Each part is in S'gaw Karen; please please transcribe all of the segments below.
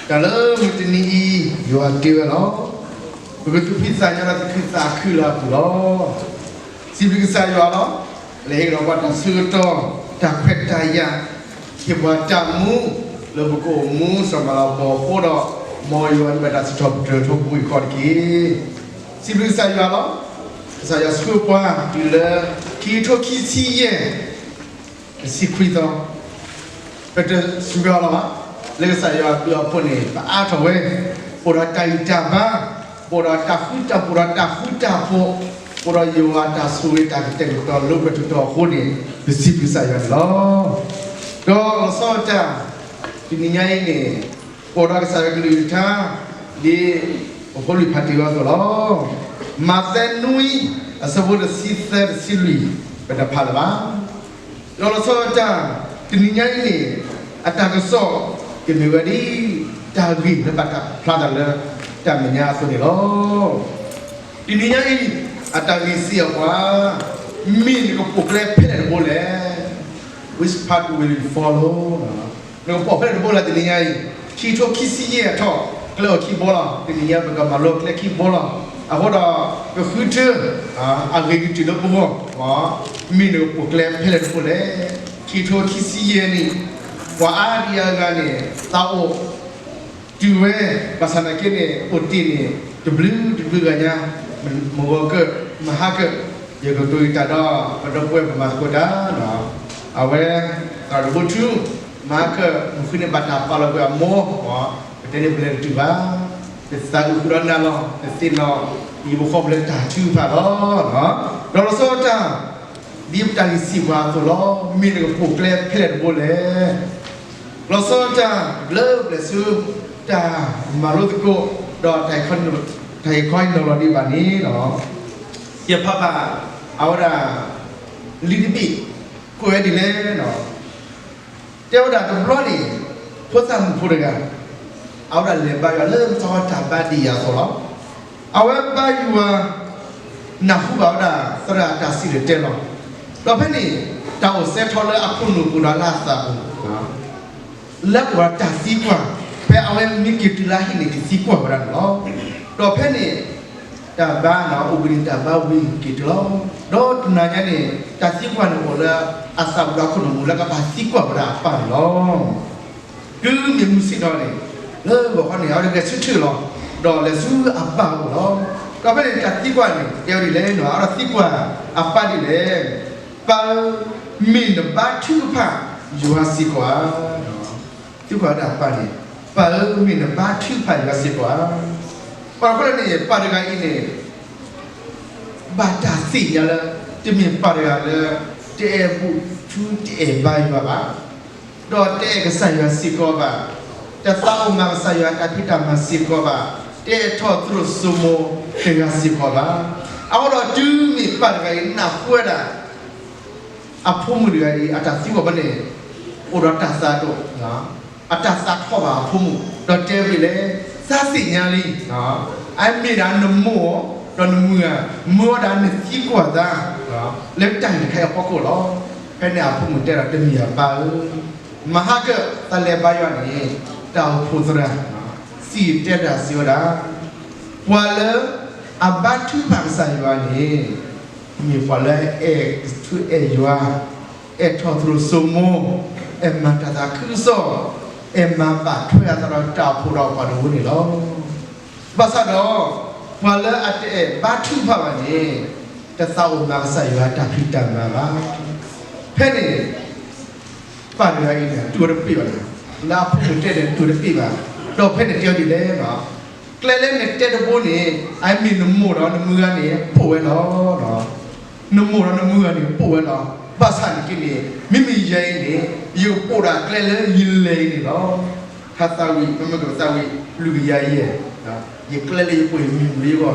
တၢ်လၢမုၢ်တနံၤအံၤ ယွၤတ့ဝဲလီၤ. ပကသူၣ်ဖှံသးညီဒီးသူၣ်ခုသးခုလၢအပူၤလီၤ. စံးဘျုးကစၢ်ယွၤလီၤ. လၢဟ့ၣ်လီၤပှၤတၢ်ဆၢကတီၢ်, တၢ်ခွဲးတၢ်ယာ်, ဟ့ၣ်ပှၤတၢ်မူ လၢပကအိၣ်မူစီၤမၤလၤကပီၤအဃိဒီး, မ်ယွၤန့ၣ်ဘၣ်တၢ်စံးထီၣ်ပတြၢၤထီဘိအံၤဃီတက့ၢ်. စံးဘျုးကစၢ်ယွၤလီၤ. ကစၢ်ယွၤဆှၢပှၤတုၤလၢ ခံကထိခံဆံယဲၢ် တဆံခွံသီ, ပတစူၤအီၤလီၤဘၣ်. လၢကစၢ်ယွၤအဘျုးအဖှိၣ်န့ၣ် ပအါထီၣ်ဝဲ, ပအိၣ်ဒီးတၢ်ဂံၢ်တၢ်ဘါ, ပအိၣ်ဒီးတၢ်ဃူတၢ်ဖိး, ပအိၣ်ဒီးတၢ်ဃူတၢ်ဖိး, ပအိၣ်ဒီးယွၤအတၢ်ဆိၣ်ဂ့ၤတၢ်ကတဲာ်ကတီၤလၢပှဲၤထူၣ်ထီၣ်အဃိန့ၣ်, ပစံးဘျုးကစၢ်ယွၤန့ၣ်လီၤ. ဒီးလီၤဆီဒၣ်တၢ်, တနံၤညါအံၤန့ၣ်, ပအိၣ်ဒီးကစၢ်ယွၤကလုၢ်ကထါ, ဒ်ပဖိလံၤဖးတ့ၢ်အသိးလီၤ. မးသဲနွံ, အဆၢဖိတဆံသၢတဆံလွံၢ်, ပတဖးလၢၤဘၣ်. ဒီးလီၤဆီဒၣ်တၢ်, တနံၤညါအံၤန့ၣ်, အတၢ်ကစီၣ်, ကမ့ၢ်ဝဲဒ်, တၢ်ဂ့ၢ်လၢဘၣ်တၢ်ဖျါတၢ်လၢ, တၢ်မဲာ်ညါအသိးန့ၣ်လီၤ. တနံၤညါအံၤ, အတၢ်ဂ့ၢ်စံးအပှၤ, မ့ၢ်နကပိာ်ကျဲဖဲလဲၣ်တဘိလဲၣ်. Which part will you follow? နကပိာ်ဖဲလဲၣ်တဘိလဲၣ်တနံၤညါအံၤ, ခံကထိခံဆံယဲၢ်အထီၣ်, ကျဲအိၣ်ခံဘိလီၤ. တနံၤညါပကမၤလိကျဲခံဘိလီၤ. အဃိဒီး, ပဃုထၢ, အဂ့ၤကတုၤလၢပဂီၢ်, မ့ၢ်နကပိာ်ကျဲဖဲလဲၣ်တဘိလဲၣ်. ခံကထိခံဆံယဲၢ်နံၣ်, ပှၤအါဒံအါဂၤန့ၣ်, သးအိၣ် တုၤဝဲ, ဘၣ်ဆၣ်သနာ်က့န့ၣ် အိၣ်တ့ၢ်န့ၣ်, တဘျုးတဘျုးဂၤညါ, မုၢ်ဂီၤကၢၢ်, မဟါကၢၢ်, ယကတိၤယတၢ်ဒီး, ပဒီပုၢ်ဝဲၢ်ပမၤသကိးတၢ်, အဝဲ, သရၣ်ဒိၣ်ဘိထူ, မဟါကၢၢ်, မုၢ်ဃုန့ၣ်ဘၣ်တၢ်ပာ်လီၤကွံာ်အမိၢ်, ပတဲန့ၣ်ပလဲၤတတုၤဘၣ်, ပသးအုးဃုာ်ဒီးနၤလီၤ, ပသ့ၣ်နီၣ်, ယဖိဃီဖိလၢတၢ်ထုကဖၣ်လီၤ. ဒီးလီၤဆီဒၣ်တၢ်, ဒ်ပတၢ်ဂ့ၢ်စံးပှၤအသိးလီၤ, မ့ၢ်နကပိာ်ကျဲဖဲလဲၣ်တဘိလဲၣ်. လီၤဆီဒၣ်တၢ်, ဘျၢဘျဲၣ်ဆူ, တၢ်မၤလိသကိး, ဒီး, တၢ်ဂ့ၢ်ခီနီၤလီၤဒံးဘၣ်န့ၣ်လီၤ. ယဖးဘၣ်, အဝဲဒၣ်, လံာ်တဘ့ၣ်, ကွဲးဝဲဒ်လဲၣ် တဲဝဲဒၣ်တဘျီန့ၣ်, ဖိသၣ်မုၣ်ဖိတဂၤ, အဝဲဒၣ်လဲၤဘါယွၤလၢမုၢ်ထီၣ်တၢ်ဘါဒံးယၤအသိးလီၤ. အဝဲဘါယွၤ, နၢ်ဟူဘၣ်ဝဲဒၣ်သရၣ်အတၢ်စံၣ်တဲၤတဲလီၤ. ဒီးဖဲန့ၣ်, တၢ်အိၣ်စဲထီၣ်လၢအခိၣ်နူာ်ပူၤဒီးလၢအသးပူၤ, လၢပှၤတၢ်သံကွၢ်, ဖဲအဝဲမ့ၢ်က့ၤတုၤလၢဟံၣ်န့ၣ် ကသံကွၢ်ဝဲဒၣ်န့ၣ်လီၤ. ဒီးဖဲန့ၣ်, တၢ်ဘါန့ၣ်အိၣ်ဘှံးနံၤတၢ်ဘါဝံၤက့ၤတုၤလီၤ. ဒီးတနၤညါန့ၣ်, တၢ်သံကွၢ်န့ၣ်အိၣ်လၢအသးပူၤဒီးအခိၣ်နူာ်ပူၤလၢကဘၣ်သံကွၢ်ဝဲဒၣ်အပၢ်န့ၣ်လီၤ. တုၤမ့ၢ်မုၢ်ဆ့ၣ်ထီၣ်န့ၣ်, လၢဂီၤခီန့ၣ် အဝဲတဂဲၤဆၢထၢၣ်လီၤ, ဒီးလဲၤဆူအပၢ်အအိၣ်လီၤ. ဒီးဖဲန့ၣ် တၢ်သံကွၢ်န့ၣ် တဲဝဲဒ်လဲၣ်, အဝဲဒၣ်သံကွၢ်အပၢ်ဒ်လဲၣ်, ပၢ်ဧၢ, မ့ၢ်နဘါထုကဖၣ်ယွၤစ့ၢ်ကီးဧါ. သံကွၢ်ဝဲဒၣ်အပၢ်န့ၣ်, ပၢ်ဧၢ, မ့ၢ်နဘါထုကဖၣ်ယွၤစ့ၢ်ကီးဧါ. ပှၤတခီန့ၣ် ပၢ်တဂၤအံၤန့ၣ် ဘၣ်တၢ်သ့ၣ်ညါလၢ တမ့ၢ်ပၢ်တဂၤလၢ တအဲၣ်ဘူၣ်ထူတအဲၣ်ဘါယွၤဘၣ်, ဒီးတအဲၣ်ကစၢ်ယွၤစ့ၢ်ကီးဘၣ်, တသးအိၣ်မၤကစၢ်ယွၤတၢ်ဖံးတၢ်မၤစ့ၢ်ကီးဘၣ်, တအဲၣ်ထီၣ်သရိာ်စိမိၤတဂၤစ့ၢ်ကီးဘၣ်. အဃိဒီးတုၤမ့ၢ်ပၢ်တဂၤအံၤနၢ်ဟူဝဲဒၣ် အဖိမုၣ်တဂၤအံၤ အတၢ်သံကွၢ်ဖဲန့ၣ် အိၣ်ဒီးတၢ်သးဒိၣ်, အတၢ်သးထီၣ်ဘၣ်အဖိမုၣ် ဒီးတဲဝဲဒ်လဲၣ်, သးသ့ၣ်ညါလံ, အမ့ၢ်ဒၣ်နမိၢ်ဒီးနမုၢ်ဧါ, မၢဝဲဒၣ်နသံကွၢ်သး လၢတၢ်ဂ့ၢ်တခါအံၤအဖီခိၣ်လီၤ. ဖဲန့ၣ်အဖိမုၣ်တဲဒီး တမ့ၢ်အပၢ်ဧၢ, မဟါကၢၢ်သးလဲၤဘါယွၤန့ၣ် တၢ်အိၣ်ဖှိၣ်သရၣ် စံၣ်တဲၤတၢ်စံးဝဲဒၣ်, ပှၤလၢအဘါထုကဖၣ်ကစၢ်ယွၤန့ၣ် မ့ၢ်ပှၤလၢအအဲၣ်ထူအဲၣ်ယွၤ, အဲၣ်ထီၣ်သရိာ်စိမိၤ, အဲၣ်မၤတၢ်သးခုကစီၣ်, အဲၣ်မၤဘၣ်ထွဲအသးဒီးတၢ်အိၣ်ဖှိၣ်ဒီးပှၤတဝၢန့ၣ်လီၤ. ဘၣ်ဆၣ်ဒီး ပှၤလၢအတအဲၣ်ဘါထုကဖၣ်ဘၣ်န့ၣ် တသးအိၣ်မၤကစၢ်ယွၤတၢ်ဖံးတၢ်မၤဘၣ်. ဖဲန့ၣ် ပၢ်တဂၤအံၤန့ၣ် တူၢ်ဝဲတပ့ၢ်ဘၣ်န့ၣ်, လၢအဖိမုၣ်တဲန့ၣ် တူၢ်တပ့ၢ်ဘၣ်. ဒီးဖဲန့ၣ်တဲအီၤဒ်လဲၣ်, ကျဲလၢနတဲတဘိန့ၣ် အမ့ၢ်နမိၢ်ဒီးနမုၢ်ဂၤန့ၣ် ပိာ်ဝဲလီၤ. နမိၢ်ဒီးနမုၢ်ဂၤန့ၣ် ပိာ်ဝဲလီၤ. ဘၣ်ဆၣ်န့ၣ်က့န့ၣ် မ့မ့ၢ်ယဲအံၤန့ၣ် ယကပိာ်ဒၣ်ကျဲလၢယလဲၤအံၤန့ၣ်လီၤ. ဟးသးဝံၣ်, မ့မ့ၢ်ကသးဝံၣ် လွံၢ်ကယၤယဲၢ်, ယကျဲလၢယပိာ်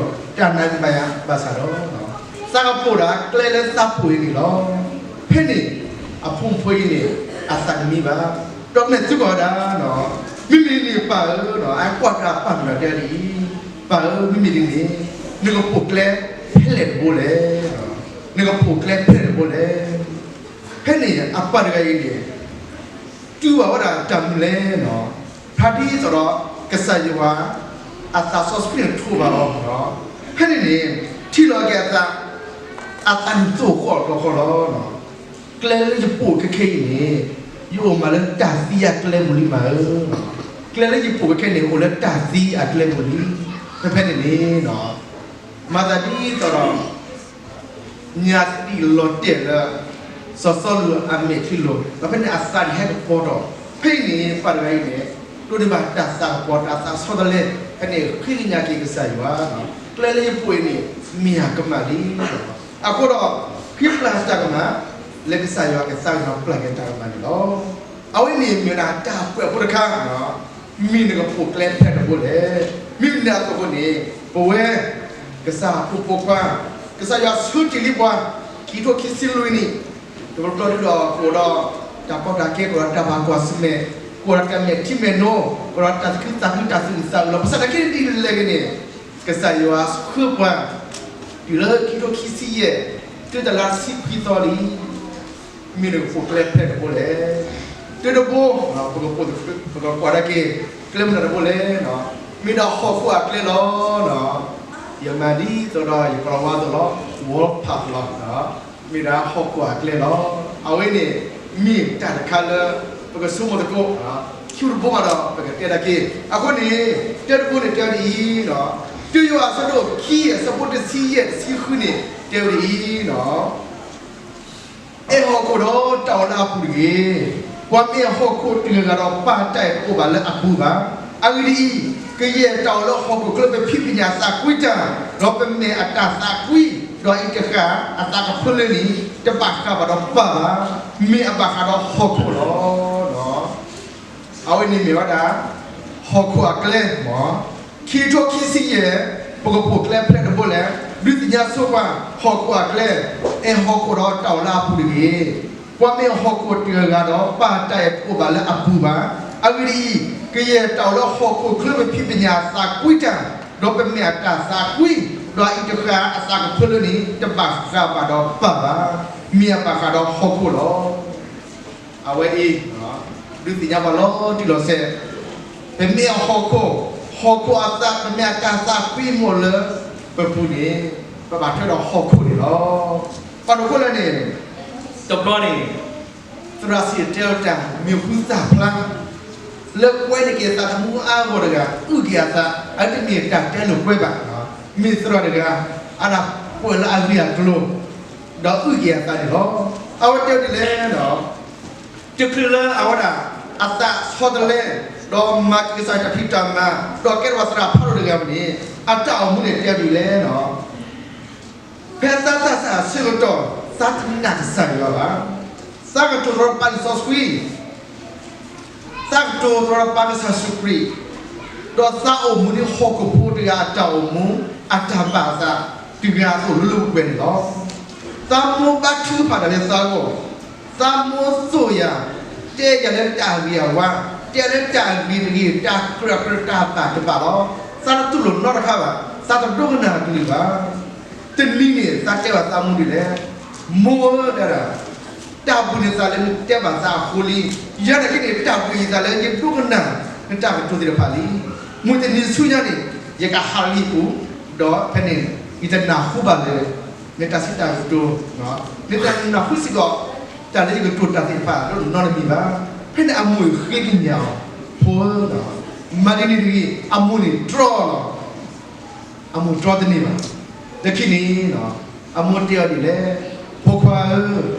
အံၤမ့ၢ်မနုၤအဂီၢ် တၢ်နာ်က့ဘၣ်ယၤ, ဘၣ်ဆၣ်ဒီး သးကပိာ်ဒၣ်ကျဲလၢသးပိာ်အံၤန့ၣ်လီၤ. ဖဲန့ၣ် အဖိမုၣ်ဖိအံၤန့ၣ် အသးတမံဘၣ်. ဒီးမ့ၢ်သံကွၢ်ဝဲဒၣ်, မ့မ့ၢ်ဒ်န့ၣ်ပၢ်ဧၢ, အကွၢ်တၢ်ပၢ်မုၢ်ဒီးတဲဒ်အံၤ, ပၢ်ဧၢ, မ့မ့ၢ်ဒ်န့ၣ် နကပိာ်ကျဲဖဲလဲၣ်တဘိလဲၣ်. နကပိာ်ကျဲဖဲလဲၣ်တဘိလဲၣ်. ဖဲန့ၣ်အပၢ်တဂၤအံၤန့ၣ် တူၢ်ဘၣ်ဝဲဒၣ်တၢ်မနုၤလဲၣ်, ဖါတံၢ်သိးဒီး ကစၢ်ယွၤ အသးစီဆှံန့ၣ်ထိးဘၣ်အီၤ, ဖဲန့ၣ်န့ၣ် ထံၣ်လီၤက့ၤအသး, အသးန့ၣ်သိၣ်ဃီၣ်တီဃီလီၤ. ကျဲလၢယပိာ်ခဲခဲအံၤန့ၣ် ယအိၣ်မးလၢတၢ်သံအကျဲပူၤလံမးဧၢ, ကျဲလၢယပိာ်ခဲခဲန့ၣ် အိၣ်လၢတၢ်သံအကျဲပူၤလံ. ဖဲဖဲန့ၣ်န့ၣ် မၤသးဒ်သိးဒီး ညၣ်သံလီၤတဲာ်လၢ စီၤစီလူးအမဲာ်ထံလိၤ, ဒီးဖဲန့ၣ်အသးန့ၣ်ဟဲကပီၤထီၣ်, ဖဲအံၤန့ၣ် ပှၤတဂၤအံၤန့ၣ် ဒိးန့ၢ်ဘၣ်တၢ်သးကပီၤ တၢ်သးဆီတလဲ, ဖဲန့ၣ်ဃ့ကညးက့ၤကစၢ်ယွၤ, ကျဲလၢယပိာ်အံၤန့ၣ် မ့ၢ်အကမၣ်လံ. အဃိဒီး ဃ့ပျၢ်တၢ်ကမၣ် လၢကစၢ်ယွၤကသါကညီၤပျၢ်က့ၤတၢ်ကမၣ်န့ၣ်လီၤ. အဝဲန့ၣ်မ့ၢ်ဝဲဒၣ်တၢ်ကွဲးဖိတခါ မ့ၢ်နကပိာ်ကျဲဖဲတဘိလဲၣ်. မ့ၢ်မနုၤအသိးအဃိန့ၣ် ပဝဲ ကစၢ်ဖိဖိခွါ, ကစၢ်ယွၤဆၢတ့ၢ်လံပှၤ ခံကထိခံဆံလွံၢ်နံၣ်, တဘျီဘျီဒုဒီး ကအိၣ်ဒီးတၢ်ကီတၢ်ခဲ, ကအိၣ်ဒီးတၢ်ဘၣ်ကွၢ်ဆၢၣ်မဲာ်, ကအိၣ်ဒီးတၢ်မဲာ်ထံမဲာ်နိ, ကအိၣ်ဒီးတၢ်သူၣ်ခုသးခု, တၢ်သူၣ်အုးသးအုးလီၤ. ဘၣ်ဆၣ်သနာ်က့ဒ်လဲၣ်ဂ့ၤန့ၣ် ကစၢ်ယွၤဆှၢပှၤ တုၤလၢခံကထိခံဆံယဲၢ်, တုၤတလါဆံခွံသီလံ မ့ၢ်နကပိာ်ကျဲဖဲတဘိလဲၣ်. တၢ်တဘိ ပကကွၢ်ဒၣ်က့ၤ ကျဲမနုၤတဘိလဲၣ်, မ့ၢ်ဒၣ်ဟီၣ်ခိၣ်အကျဲလီၤ. ယမၤဒ်သိးဒီးယကလီၤဝါသိးလီၤ, ဝီဖးသိးလီၤ, မ့ၢ်ဒၣ်ဟီၣ်ခိၣ်အကျဲလီၤ. အဝဲန့ၣ် မ့ၢ်တၢ်တခါလၢ ပကဆိကမိၣ်သကိး, ခံတဘိဘၣ်ဒီး ပကတဲဒၣ်က့ၤ. အဃိန့ၣ် တၢ်တဘိန့ၣ်တဲဝဲဒ်အံၤ, တုၤယိၤဟၣ်အဆၢဒိၣ်ခံ အဆၢဖိတဆံယဲၢ်တဆံဃုန့ၣ် တဲဝဲဒ်အံၤ အဲၣ်ဟီၣ်ခိၣ်ဒီးတၢ်အိၣ်လၢအပူၤတဂ့ၤ. ပှၤမ့ၢ်ဟီၣ်ခိၣ်တဂၤဂၤဒီး ပၢ်တၢ်အဲၣ်တအိၣ်ဘၣ်လၢအပူၤဘၣ်. အဂ့ၢ်ဒ်အံၤ, ကယဲၢ်တၢ်အိၣ်လၢဟီၣ်ခိၣ်ချၢ ပဖံးပညၣ်သးကွံတၢ်, ဒီးပမဲာ်အတၢ်သးကွံ, ဒီးအံၤတဃၣ်အသးကဖၢလၢန့ၣ် တဘၣ်ဃးဘၣ်ဒီးပၢ်ဘၣ်, မ့ၢ်အဘၣ်ဃးဒီးဟီၣ်ခိၣ်လီၤ. အဝဲန့ၣ်မ့ၢ်ဝဲဒၣ် ဟီၣ်ခိၣ်အကျဲ, ခံကထိခံဆံယဲၢ်, ပကပိာ်ကျဲဖဲတဘိလဲၣ်. ဒုးသ့ၣ်ညါဆိပှၤ ဟီၣ်ခိၣ်အကျဲ, အဲၣ်ဟီၣ်ခိၣ်ဒီးတၢ်အိၣ်လၢအပူၤတဂ့ၤ. ပှၤမ့ၢ်ဟီၣ်ခိၣ်တဂၤဂၤဒီး ပၢ်တၢ်အဲၣ်တအိၣ်ဘၣ်လၢအပူၤဘၣ်. အဂ့ၢ်ဒ်အံၤ, ကယဲၢ်တၢ်အိၣ်လၢဟီၣ်ခိၣ်ချၢ ပဖံးပညၣ်သးကွံတၢ်, ဒီးပမဲာ်အတၢ်သးကွံ, ဒီးအံၤတဃၣ်အသးကဖၢလၢန့ၣ် တဘၣ်ဃးဘၣ်ဒီးပၢ်ဘၣ်, မ့ၢ်အဘၣ်ဃးဒီးဟီၣ်ခိၣ်လီၤ. အဝဲအံၤ ဒုးသ့ၣ်ညါပှၤလီၤတံၢ်လီၤဆဲး, ပမ့ၢ်အဟီၣ်ခိၣ်, ဟီၣ်ခိၣ်အသး, ပမ့ၢ်အတၢ်သးကွံမ့ၢ်လၢပပူၤန့ၣ်, ပဘၣ်ထွဲဒီးဟီၣ်ခိၣ်န့ၣ်လီၤ. ပှၤတခီလဲၣ်န့ၣ်, တဘျီန့ၣ် သရၣ်စံၣ်တဲၤတဲလီၤတၢ် မံၤဟူသၣ်ဖျါ လၢကွဲန့ၢ်က့ၤသးသမူအါဂီၢ်တဂၤ အုၣ်က့ၤအသး, အတမ့ၢ်တၢ်တဲလိာ်ကွဲဘၣ်, မ့ၢ်သရၣ်တဂၤ အတၢ်ပှဲၤလၢအဂ့ၢ်အကျိၤ, ဒီးအုၣ်က့ၤအသးန့ၣ်လီၤ. အဝဲတဲဒ်လဲၣ်ဒီး တချုးလၢအဝဲဒၣ် အသးဆီတလဲ, ဒီးမၤက့ၤကစၢ်ယွၤတၢ်ဖံးတၢ်မၤ, ဒီးကဲထီၣ်ပှၤသရၣ်ဖးဒိၣ်တဂၤန့ၣ်, အတၢ်အိၣ်မူန့ၣ်တဲဒ်လဲၣ်ဒီး ဖဲသးသးစၢ်ဆၢကတီၢ်, သးတနာ်ကစၢ်ယွၤဘၣ်. သးကတိၤတရီတပါလံာ်စီဆှံ, သးကတိၤတရီတပါကစၢ်ယ့ၣ်ၡူးခရံာ်, ဒီးသးအိၣ်မူန့ၣ်ဟီၣ်ခိၣ်ဖိတဂၤအတၢ်အိၣ်မူ, အတၢ်ဘၣ်အသးတဂၤအသိးလၢလၢပှဲၤပှဲၤန့ၣ်လီၤ. သးမိၢ်ဘါထုကဖၣ်တၢ်လၢသးအဂီၢ်, သးမိၢ်သိၣ်ယၤ, တဲယၤလၢတၢ်ဂ့ၤအဝါ, တဲလၢတၢ်ဂ့ၤတဂ့ၤ, တၢ်ကြၢးကြၢးတၢ်ဘၣ်တဘၣ်လီၤ. သးတတူၢ်လိာ်နီတခါဘၣ်, သးတဒိကနၣ်အကလုၢ်ဘၣ်. တနံၤန့ၣ် သးတဲဘၣ်သးမိၢ်ဒ်လဲၣ်, မိၢ်ဧၢဒၣ်, တၢ်ဘှံးနသးလၢနတဲဘၣ်သးအဃိလံ. ယၤန့ၣ်က့န့ၣ် တၢ်ဘှံးယသးလၢယဒိကနၣ်နတၢ်ကတိၤသ့ၣ်တဖၣ်လံ. မုၢ်တနံၤဆူညါန့ၣ် ယကဟးလၢယပူၤ, ဒီးဖဲန့ၣ် ယတနၢ်ဟူဘၣ်လၢ နတၢ်စံးတၢ်ကတိၤ, နတနၢ်ဟူစ့ၢ်ကီး တၢ်လၢယကတိၤတၢ်သ့ၣ်တဖၣ် ဒိၣ်နီတမံၤဘၣ်. ဖဲန့ၣ်အမိၢ်ဃ့ကညးအီၤ, ဖိဧၢ, မၤဒ်န့ၣ်တဂ့ၤ. အမိၢ်န့ၣ်တြီလီၤ. အမိၢ်တြီတန့ၢ်ဘၣ်. လၢခံန့ၣ် အမိၢ်တဲအီၤဒ်လဲၣ်, ဖိခွါဧၢ,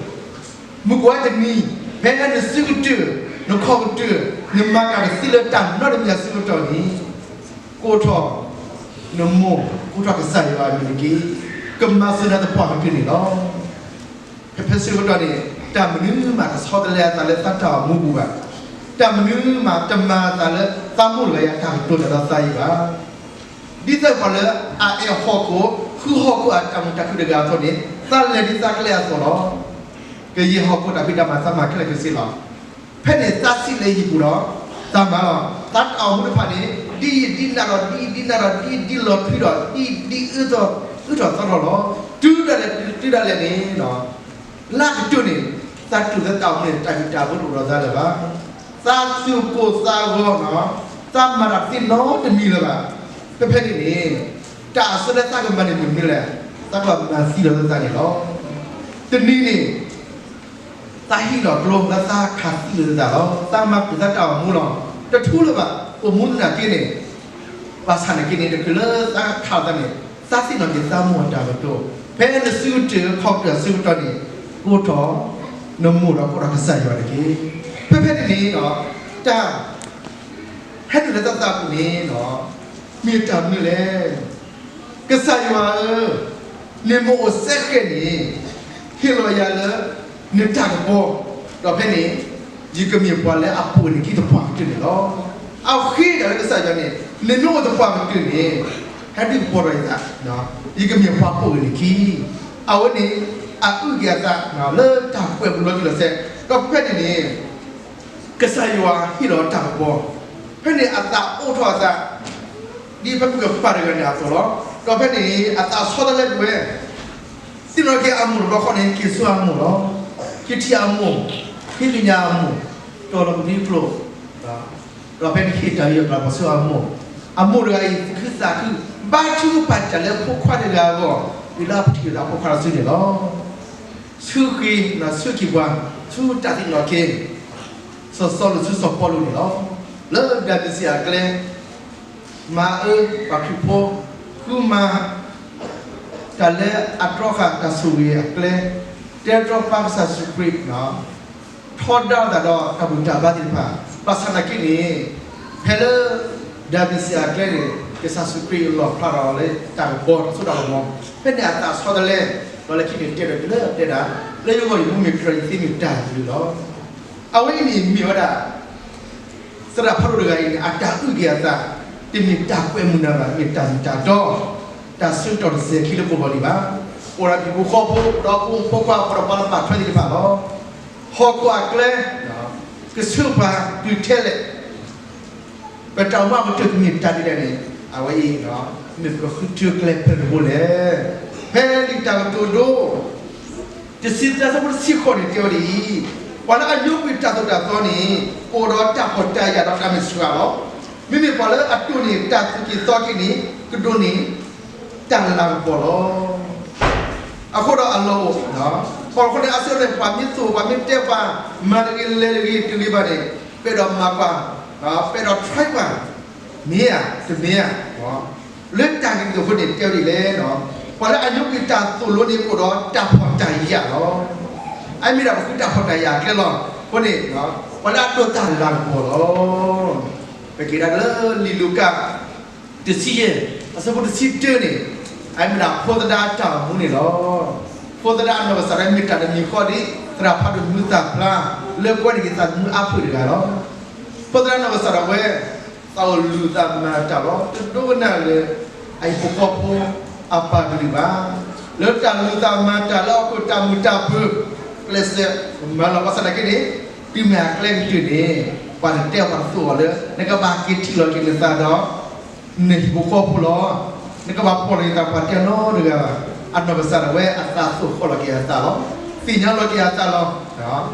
မုၢ်ကဝါတနံၤ ဖဲနစုကတၢၢ်, နခီၣ်ကတၢၢ်, နမၤတၢ်တသ့လၢတၢ်နီတမံၤအဆၢကတီၢ်န့ၣ်, ကိးထီၣ်နမိၢ်, ကိးထီၣ်ကစၢ်ယွၤအမံၤတက့ၢ်. ကမၤစၢၤနၤသပှၢ်ကတၢၢ်န့ၣ်လီၤ. ဖဲဖဲဆၢကတီၢ်န့ၣ် တၢ်မနုၤမးတဆီတလဲအသးလၢသးတၢ်အိၣ်မူပူၤဘၣ်. တၢ်မနုၤမးတမၤအသးလၢသးမိၢ်တဂၤအံၤအတၢ်ကတိၤတၢ်ဒီးသးအံၤဘၣ်. ဒ်သိးပှၤလၢအအဲၣ်ဟီၣ်ခိၣ်, ဃုဟီၣ်ခိၣ်အတၢ်မုာ်တၢ်ခုၣ်တဂၤအသိးန့ၣ် သးလဲၤဒ်သးကျဲအသိးလီၤ. ကယဲၢ်ဟီၣ်ခိၣ်တၢ်ဖံးတၢ်မၤသးမၤခဲလၢာ်ခဲဆ့လီၤ. ဖဲန့ၣ်သးဆံးလၢဟံၣ်ပူၤဒီး သးမၤလီၤ. သးတၢ်အိၣ်မူတဖၣ်န့ၣ် ဒ်အံၤဒ်နၤဒီး ဒ်အံၤဒ်နၤဒီး ဒ်အံၤဒ်လီၤထွံဒီး ဒ်အံၤဒ်အုၣ်ထီၣ်, အုၣ်ထီၣ်သီထီၣ်လီၤ. တုၤဒၣ်လဲာ်, တုၤဒၣ်လဲာ်န့ၣ် လၢအကတၢၢ်န့ၣ် သးတူၢ်သးတၢ်အိၣ်မူန့ၣ် တၢ်ဘံၣ်တၢ်ဘၢတအိၣ်ဒီးသးလၢၤဘၣ်. သးသူၣ်ကိၢ်သးဂီၤလီၤ. သးမၤတၢ်တသ့နီတမံၤလၢၤဘၣ်. ဖဲဖဲန့ၣ်န့ၣ်, တၢ်အဆၢလၢသးကမၤန့ၣ်မနုၤလဲၣ်, သးကမၤသံလီၤလၢသးန့ၣ်လီၤ. တနံၤန့ၣ် သးဟံးလီၤကျိလၢသးခးသံလီၤလၢသးလီၤ. သးမၤပှဲၤသးတၢ်အိၣ်မူလီၤ. တထူလၢၤဘၣ်, အိၣ်မူသနာ်က့န့ၣ်, ဘၣ်ဆၣ်နာ်က့န့ၣ် တချုးလၢသးခးလီၤသးန့ၣ်, သးသ့ၣ်နီၣ်က့ၤသးမိၢ်အတၢ်ကတိၤ, ဖဲနစုကတၢၢ်ခီၣ်ကတၢၢ်အဆၢကတီၢ်န့ၣ်, ကိးထီၣ်နမိၢ်ဒီးကိးထီၣ်ကစၢ်ယွၤတက့ၢ်. ဖဲဖဲန့ၣ်န့ၣ်, တၢ် ဟဲနုာ်လၢတၢ်သးပူၤန့ၣ်, မ့ၢ်တၢ်မနုၤလဲၣ်. ကစၢ်ယွၤဧၢ, နမ့ၢ်အိၣ်စဲဃဲၤန့ၣ်, ဟ့ၣ်လီၤယၤလၢ နတၢ်ကပီၤ, ဒီးဖဲန့ၣ် ယကမ့ၢ်ပှၤလၢအပိာ်န့ၢ်ခံသပှၢ်ကတၢၢ်န့ၣ်လီၤ. အဃ့ဒၣ်လၢကစၢ်ယွၤန့ၣ်, နမ့ၢ်အိၣ်သပှၢ်ကတၢၢ်န့ၣ်, ဟဲဒုးကပီၤထီၣ်ယသး, ယကမ့ၢ်ပှၤပိာ်န့ၢ်ခံ. အဝဲန့ၣ် အအုၣ်က့ၤအသးလၢတၢ်ကွဲးပူၤလီၤတံၢ်လီၤဆဲး, ဒီးဖဲဖဲန့ၣ်န့ၣ် ကစၢ်ယွၤဟ့ၣ်လီၤတၢ်ကပီၤ, ဖဲန့ၣ်အသးအိၣ်ထီၣ်အသး, ဒ်ဖဲပကပာ်တဂၤန့ၣ်အသိးလီၤ. ဒီးဖဲန့ၣ်အသးဆီတလဲဝဲ, သ့ၣ်နီၣ်က့ၤအမိၢ်တဘျီဃီန့ၣ် က့ၤဆူအမိၢ်လီၤ. က့ၤထံၣ်အမိၢ်, ဟ့ၣ်ကညးအမိၢ်, တီၢ်လီၤကမံကျိာ်, ဒီးဖဲန့ၣ်ဟ့ၣ်တၢ်ဂ့ၢ်တၢ်ကျိၤဆူအမိၢ်, အမိၢ်တဂၤအံၤ သူၣ်ခုသးခု, ဘါထုကဖၣ်တၢ်လၢဖိခွါတဂၤအဂီၢ်, ဝံၤလၢအပထံၣ်အသးဖိခွါတစုန့ၣ်လီၤ. ဆူဃ့, ဆူက့ၤပှၤ, ဆူတၢ်သ့ၣ်နီၣ်က့ၤ စီၤစီလူးဆူစီၤပီလူးန့ၣ်လီၤ. လၢဒၤဘံးစံးအကျဲ, မၤအၢပှၤခရံာ်ဖိ, ဃုမၤတၢ်လၢအတြီဃာ်တၢ်ဆိၣ်ဂ့ၤအကျဲ, တဲတြီပာ်ကစၢ်ယ့ၣ်ၡူးခရံာ်, ထီဒါလိာ်သးဒီးတၢ်ဘူၣ်တၢ်ဘါသ့ၣ်တဖၣ်, ဘၣ်ဆၣ်သနာ်က့န့ၣ်, ဖဲလၢဒၤဘံးစံးအကျဲန့ၣ် ကစၢ်ယ့ၣ်ၡူးခရံာ်လီၣ်ဖျါထီၣ်လၢတၢ်ကပီၤ တၢ်ဆိၣ်တၢ်ကမီၤ, ဖဲန့ၣ်အသးဆီတလဲ, ဒီးလၢခံန့ၣ်တဲဒီးတုၤလၢတဲဒၣ်, လၢယဂီၢ်ယမူမ့ၢ်ခရံာ်ယသ့မ့ၢ်တၢ်ယုၢ်လီၤ. အဝဲအံၤန့ၣ်မ့ၢ်ဝဲဒၣ် သရၣ်ဖးဒိၣ်တဂၤအံၤန့ၣ် အတၢ်အုၣ်က့ၤအသး, တမ့ၢ်တၢ်ကွဲမုာ်နၤဘၣ်, မ့ၢ်တၢ်မ့ၢ်တၢ်တီ, တၢ်ဆၢကတီၢ်တစဲးခံလၢပဂီၢ်လံဘၣ်. အိၣ်ဒီးဟံၣ်ဖိဃီဖိ, ဒီးဖိမုၣ်ဖိခွါ, အိၣ်ဒီးပှၤလၢဘၣ်ထွဲသ့ၣ်တဖၣ်လီၤ. ဟီၣ်ခိၣ်အကျဲ, ကဆှၢပှၤတုၤထဲလဲၣ်, ပတၢ်အိၣ်မူအကတၢၢ်ကမ့ၢ်တၢ်ဒ်လဲၣ်န့ၣ်, အဝဲအံၤ, မ့ၢ်ပကဃုထၢကျဲဖဲတဘိလဲၣ်. ဖဲလံာ်တၢ်ကတိၤဒိ တဆံသၢ အဆၢဖိတဆံဃိးန့ၣ် တဲဝဲဒ်အံၤ, ပှၤလၢအညိကွံာ်တၢ်သိၣ်တၢ်သီန့ၣ် ကအိၣ်ဒီးတၢ်ဖှီၣ်တၢ်ယာ်ဒီးတၢ်မဲာ်ဆှးလီၤ. မ့မ့ၢ်ပှၤလၢအတိၢ်န့ၢ်တၢ်သူၣ်က့ၣ်သီက့ၤန့ၣ် ကဒိးန့ၢ်တၢ်လၤကပီၤလီၤ. အဃိဒီးအလီၢ်အိၣ်, ပှၤလီၢ်ခိန့ၣ် အဆၢန့ၣ် ပှၤမ့ၢ်သိၣ် ပှၤမ့ၢ်တဲပှၤ မၤတဂ့ၤလဲၤတဂ့ၤတဂ့ၤဘၣ်န့ၣ်, ပအဲၣ်ဒိးမၤပှၤ, ပအဲၣ်ဒိး try ပှၤ, မ့ၢ်ဧါ တမ့ၢ်ဧါ. လၢတၢ်ဂ့ၢ်တဖၣ်န့ၣ် တဲဝဲဒ်လဲၣ်, ပှၤလၢအညိကွံာ်တၢ်သိၣ်လိန့ၣ် ကအိၣ်ဒီးတၢ်ဖှီၣ်တၢ်ယာ်လီၤ. အမ့ၢ်ဒၣ်ပဃုတၢ်ဖှီၣ်တၢ်ယာ်အကျဲလီၤ. အဃိန့ၣ်, ပှၤလၢအဒိးတၢ်လၤကပီၤလီၤ. ပက့ၤဒၣ်လၢလံာ်လူၤကၣ် တဆံယဲၢ် အဆၢဖိတဆံတၢန့ၣ်, အမ့ၢ်ဒၣ်ဖိသဒါတၢ်အိၣ်မူန့ၣ်လီၤ. ဖိသဒါအနီၢ်ကစၢ်ဒၣ်ဝဲမ့ၢ်တၢ်တမံၤဃီဒ် သရၣ်ဖးဒိၣ်မုာ်သၣ်ဖျါ လၢကွဲးန့ၢ်က့ၤသးသမူအါဖုၣ်တဂၤလီၤ. ဖိသဒါနီၢ်ကစၢ်ဒၣ်ဝဲ သးအိၣ်လူၤသးမၤတၢ်လီၤ. တဒိကနၣ်လၢ အဟံၣ်ဖိဃီဖိအပၢ်ကလုၢ်ဘၣ်. လၢတၢ်လူၤသးမၤတၢ်လၢဟီၣ်ခိၣ်တၢ်မုာ်တၢ်ပၢၤ ကျဲးစၢးမၤလီၤ. ဘၣ်ဆၣ်သနာ်က့န့ၣ် တုၤမ့ၢ်အကျဲကတၢၢ်န့ၣ် ပှၤတတဲအီၤပှၤတသိၣ်အီၤလၢ နကဘၣ်က့ၤထံၣ်လီၤက့ၤနသးဒီး နဟံၣ်ဖိဃီဖိလီၤ. နကဘၣ်ပိာ်လီၤက့ၤသးပှၤတနီတဂၤဘၣ်. အနီၢ်ကစၢ်ဒၣ်ဝဲအသးသိၣ်ဃီလီၤက့ၤအသးလီၤ. သ့ၣ်ညါလီၤက့ၤအသးလီၤ. အ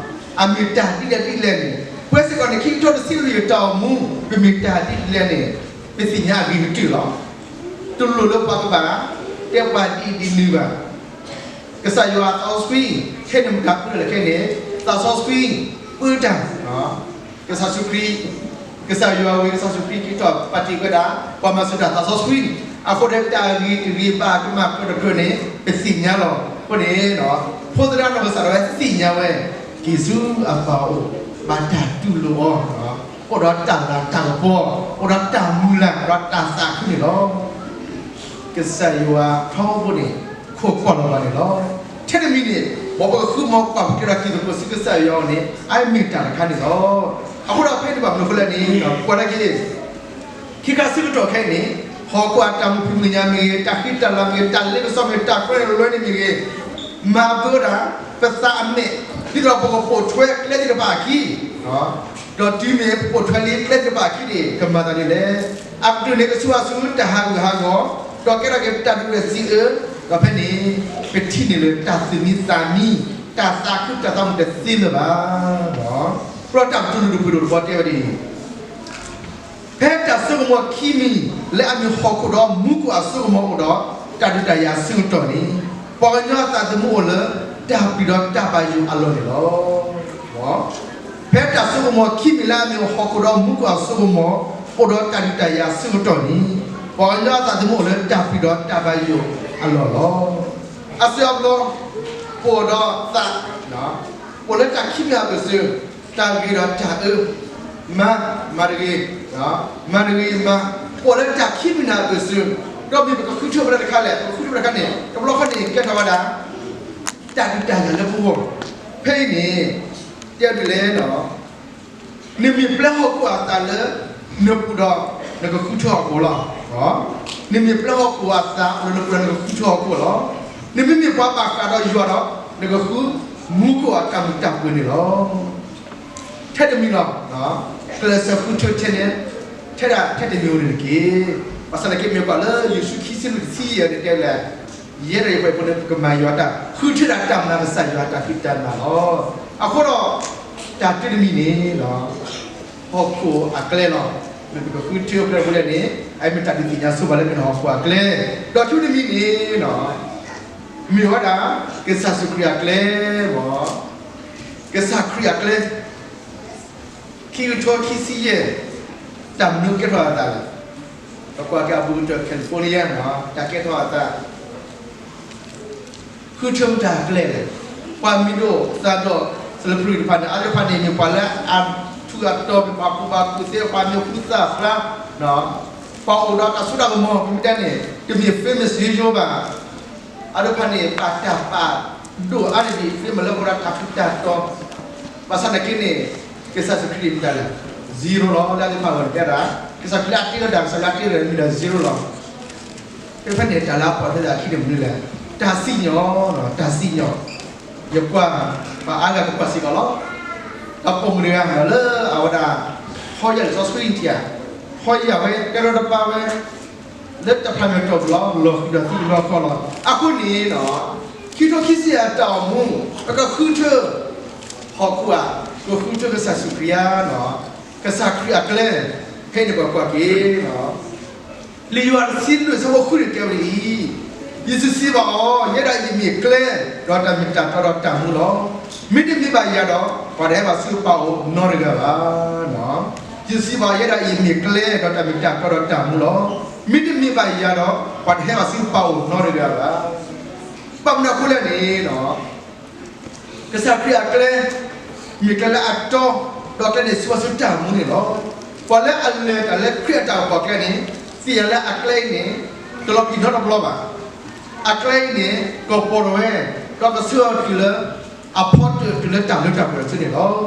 မ့ၢ်တၢ်ဒ်လဲၣ်ဒ်လဲၣ်န့ၣ်, ပဝဲစ့ၢ်ကီးန့ၣ် ခံကထိတဆံလွံၢ်အတၢ်အိၣ်မူ ပမ့ၢ်တၢ်ဒ်လဲၣ်န့ၣ် ပသ့ၣ်ညါအဂ့ၤကတၢၢ်လီၤ. တလိၣ်လၢပှၤကဘၣ် တဲပှၤဒ်အံၤဒ်နုၤဘၣ်. ကစၢ်ယွၤသးစီဆှံ ခဲန့ၣ်မတၤပၢတၢ်လဲၣ်ခဲန့ၣ်, သးစီဆှံ ပၢတၢ်, ကစၢ်ယ့ၣ်ၡူးခရံာ်, ကစၢ်ယွၤဝံၤ ကစၢ်ယ့ၣ်ၡူးခရံာ်က့ၤထီၣ်ပာ်တ့ၢ်ဝဲဒၣ် ပှၤမၤစၢၤတၢ်သးစီဆှံ, အဃိဒီးတၢ်ဂ့ၤတဂ့ၤ ဘၣ်တမၤကြၢးတကြၢးန့ၣ် ပသ့ၣ်ညါလီၤ. အဃိန့ၣ်, ဖိသဒါနီၢ်ကစၢ်ဒၣ်ဝဲသ့ၣ်ညါဝဲ, က့ၤဆူအပၢ်အအိၣ် ဘၣ်တၢ်တူၢ်လိာ်အီၤ, အိၣ်ဒီးတၢ်လၤတၢ်ကပီၤ, အိၣ်ဒီးတၢ်မုၢ်လၢ် ဒီးတၢ်သးခုန့ၣ်လီၤ. ကစၢ်ယွၤထီဘိန့ၣ် ခိးကွၢ်လီၤဘၣ်န့ၣ်လီၤ. ထဲတမံၤန့ၣ် မ်ပကဃုမၤကွၢ်ပကဲထီၣ်က့ၤသကိးဆူကစၢ်ယွၤအအိၣ်န့ၣ် အမ့ၢ်တၢ်တခါန့ၣ်လီၤ. အဃိဒီးဖဲန့ၣ်ဘၣ်မနုၤအဃိလဲၣ်န့ၣ် ကွၢ်ကဒါက့ၤ ခံခါဆၢကတီၢ်ခဲအံၤန့ၣ် ဟီၣ်ခိၣ်အတၢ်မုာ်ဖံးမုာ်ညၣ်မ့ၢ်ဂ့ၤ, တၢ်ဃံတၢ်လၤမ့ၢ်ဂ့ၤ, တၢ်လ့ပစီမ့ၢ်ဂ့ၤ, တၢ်ကွဲလွဲန့ၣ်မ့ၢ်ဂ့ၤ, မၤဘၢဝဲဒၣ် ပသးအမဲာ်, ဒ်သိးပကပိာ်ထွဲကျဲသ့ၣ်တဖၣ်အခံ, ဒီးတုၤမ့ၢ်ပပိာ်ထွဲလံကျဲသ့ၣ်တဖၣ်အခံန့ၣ် ကမၤသးဒ်လဲၣ်. အကတၢၢ်န့ၣ် ကဆူးအါဆူတၢ်ဟးဂူာ်ဟးဂီၤ, ဒီးကဲထီၣ်က့ၤတၢ်ဒုးရဲၣ်စံးအၢ, ဒီးဖဲန့ၣ် ပထံၣ်န့ၢ်လၢတၢ်သူၣ်မံသးမံ, တၢ်သးခုတၢ်သးမုာ်တသ့လၢၤဘၣ်. ဒီးတၢ်ကတိၤလုၢ်ဒိၣ်ပှ့ၤဒိၣ်တဘီတဲဝဲဒ်အံၤ ဖဲတၢ်စိကမီၤခံမံၤလၢအမ့ၢ်ဟီၣ်ခိၣ်ဒီးမူခိၣ်အစိကမီၤအိၣ်ဒီးတၢ်ဒုးတၢ်ယၤအဆၢကတီၢ်န့ၣ်, ပှၤကညီအသးသမူအိၣ်လၢတၢ်ပျံၤဒီးတၢ်ဘၣ်ယိၣ်အလီၢ်န့ၣ်လီၤ. ဖဲတၢ်စိကမီၤခံမံၤလၢအမ့ၢ်ဟီၣ်ခိၣ်ဒီးမူခိၣ်အစိကမီၤအိၣ်ဒီးတၢ်ဒုးတၢ်ယၤအဆၢကတီၢ်န့ၣ်, ပှၤကညီအသးသမူအိၣ်လၢတၢ်ပျံၤဒီးတၢ်ဘၣ်ယိၣ်အလီၢ်လီၤ. အစံးအဘျီ ပအိၣ်ဒီးသး, ပအိၣ်လၢတၢ်ခံမံၤအဘၢၣ်စၢၤ, တၢ်ဂ့ၤဒီးတၢ်အၢ, မၤ, မၤတဂ့ၤ, မၤတဂ့ၤမၤ, ပအိၣ်လၢတၢ်ခံမံၤန့ၣ်အဘၢၣ်စၢၤ, ဒီးမ့ၢ်ပကဃုထၢဖဲလဲၣ်တခါလဲၣ်, ပဃုထၢဖဲလဲၣ်တခါန့ၣ် တဘျီဃီန့ၣ် ကဲထီၣ်ဝဲဒၣ် တၢ်ဒုးတၢ်ယၤလၢပဂီၢ်, ဖဲအံၤန့ၣ် တဲဒ်လဲၣ်, နမ့ၢ်ပျဲဟီၣ်ခိၣ်အသးလၢနပူၤဒီး နကဃုထၢဟီၣ်ခိၣ်လီၤ. နမ့ၢ်ပျဲဟီၣ်ခိၣ်အသးလၢနပူၤဒီး နကဃုထၢဟီၣ်ခိၣ်လီၤ. နမ့မ့ၢ်ပှၤဘၣ်ဃးဒီးယွၤဒီး နကဃုမူခိၣ်အတၢ်မုာ်တၢ်ပၢၤန့ၣ်လီၤ. ထဲတမံၤလီၤ. ကျဲးစၢးဃုထၢထဲန့ၣ်, ထဲဒၣ်ထဲတမံၤဧိၤန့ၣ်တက့ၢ်. ဘၣ်ဆၣ်သနာ်က့ မ့ၢ်ကွၢ်လၢယိၤၡူခံဆံလွံၢ်တဆံယဲၢ်န့ၣ်တဲလဲၣ်, ယဲဒၣ်ယပှၤဖိန့ၣ် ပကမၤယွၤတၢ်, ဃုထၢဒၣ်တၢ်မၤကစၢ်ယွၤတၢ်ဖံးတၢ်မၤလီၤ. အဃိဒီး တၢ်တၢတမံၤန့ၣ် ဟီၣ်ခိၣ်အကျဲလီၤ. မ့ၢ်ပကဃုထၢဖဲလဲၣ်ဖဲလဲၣ်န့ၣ် အမ့ၢ်တၢ်ဒုးသ့ၣ်ညါဆိပာ်လၢမ့ၢ်ဟီၣ်ခိၣ်အကျဲ, ဒီးတၢတမံၤန့ၣ် မ့ၢ်ဝဲဒၣ် ကစၢ်ယ့ၣ်ၡူးခရံာ်အကျဲလီၤ. ကစၢ်ခရံာ်အကျဲ ခံကထိခံဆံယဲၢ် တၢ်မနုၤကဲထီၣ်အသးလဲၣ်. ပကွၢ်က့ၤအဘူးကတၢၢ် California တၢ်ကဲထီၣ်အသး ဃုထၢမတၤအကျဲလဲၣ်. ပှၤမံၤဒိၣ်သးဒိၣ် celebrity တဖၣ်န့ၣ် အါတဖၣ်န့ၣ် မ့ၢ်ပှၤလၢအထူးအတီၤ မ့ၢ်ပှၤကူၣ်ဘၣ်ကူၣ်သ့ ပှၤမံၤဟူသၣ်ဖျါ, ပှၤအိၣ်ဒီးတၢ်စိတၢ်ကမီၤ မ့ၢ်တဲန့ၣ် တမ့ၢ် famous ယိယိဘၣ်. အါတဖၣ်န့ၣ် ပာ်တၢ်ပာ်ဒိၣ်အါန့ၣ်ဒံး famous လၢပဝဲဒၣ်တၢ်ထူးတၢ်တီၤ, ဘၣ်ဆၣ်သနာ်က့န့ၣ် ကစၢ်ယ့ၣ်ၡူးခရံာ်န့ၣ်မ့ၢ်တၢ်လဲၣ် zero လီၤ. လၢအါတဖၣ်လီၤတဲဒၣ် ကစၢ်ခရံာ်လၢအတ့လီၤတၢ် ကစၢ်ခရံာ်လၢအတ့လီၤတၢ်မ့ၢ်ဒၣ် zero လီၤ. ဖဲဖဲန့ၣ် တၢ်လၢအပှၤသ့ၣ်အခံန့ၣ်မနုၤလဲၣ်, တၢ်စံၣ်ညီၣ်, တၢ်စံၣ်ညီၣ်, ယကွၢ် ပှၤအါဂၤကကွၢ်စ့ၢ်ကီးလီၤ. ဒီးပိာ်မုၣ်တဂၤလၢအဝဲဒၣ် ဟီယၤလံာ်စီဆှံထံဧါ, ဟီယၤဝဲ ကဲထီၣ်တပၢ်ဝဲ လၢတၢ်ဖျါမဲာ်တီၢ်ပူၤလီၤ လီၤဃံၤဒီးသံတဘျီဃီလီၤ. အဃိန့ၣ် ခံကထိခံဆံယဲၢ်အတၢ်အိၣ်မူ ပကဃုထၢ ဟီၣ်ခိၣ်ဧါ, ပကဃုထၢကစၢ်ယ့ၣ်ၡူးခရံာ်ဧါ, ကစၢ်ခရံာ်အကျဲ ဖဲန့ၣ်ပကွၢ်က့ၤ လံာ်ယိၤဟၣ်တဆံလွံၢ်ဆၢဖိဃုန့ၣ်တဲဝဲဒ်အံၤ, ယ့ၣ်ၡူးစံးဘၣ်အီၤ, ယဲဒၣ်အံၤမ့ၢ်ကျဲ, ဒီးတၢ်မ့ၢ်တၢ်တီဒီးတၢ်မူလီၤ. မ့တမ့ၢ်ဘၣ်ယၤဒီး ပှၤတဟဲဘၣ်ဆူပၢ်အိၣ်နီတဂၤဘၣ်. ယ့ၣ်ၡူးစံးဘၣ်အီၤ, ယဲဒၣ်အံၤမ့ၢ်ကျဲ, ဒီးတၢ်မ့ၢ်တၢ်တီဒီးတၢ်မူလီၤ. မ့တမ့ၢ်ဘၣ်ယၤဒီး ပှၤတဟဲဘၣ်ဆူပၢ်အိၣ်နီတဂၤဘၣ်. ဘၣ်မနုၤအဃိလဲၣ်န့ၣ် ကစၢ်ခရံာ်အကျဲ မ့ၢ်ကျဲလၢအတီ, ဒီးကျဲန့ၣ်ဆှၢဆူတၢ်မူန့ၣ်လီၤ. ပှၤလၢအလဲၤတၢ်လၢခရံာ်အတၢ်အိၣ်ဖှိၣ်အကျဲန့ၣ် သ့ၣ်ညါလၢအကျဲအံၤန့ၣ် တလီၤပံာ်နီတဘျီဘၣ်. အကျဲအံၤန့ၣ် ကပီၤထီၣ်ဝဲ, ဒီးကဆှၢအီၤတုၤလၢ အဖီတၢၣ်တုၤလၢတၢ်လၢတၢ်ပှဲၤစုန့ၣ်လီၤ.